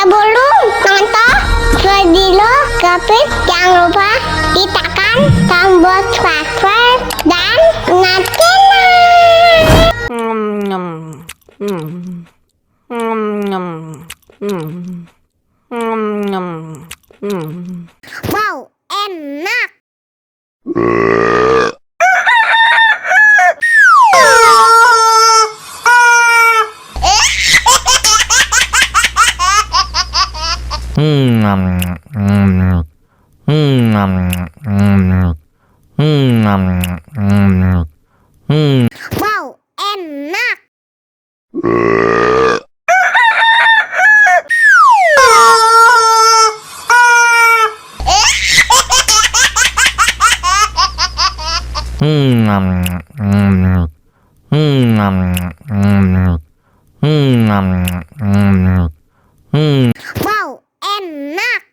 Sebelum nonton video Kapit, jangan lupa ditekan tombol subscribe dan nyalakan. Wow, enak. Wow, enak. Wow, enak.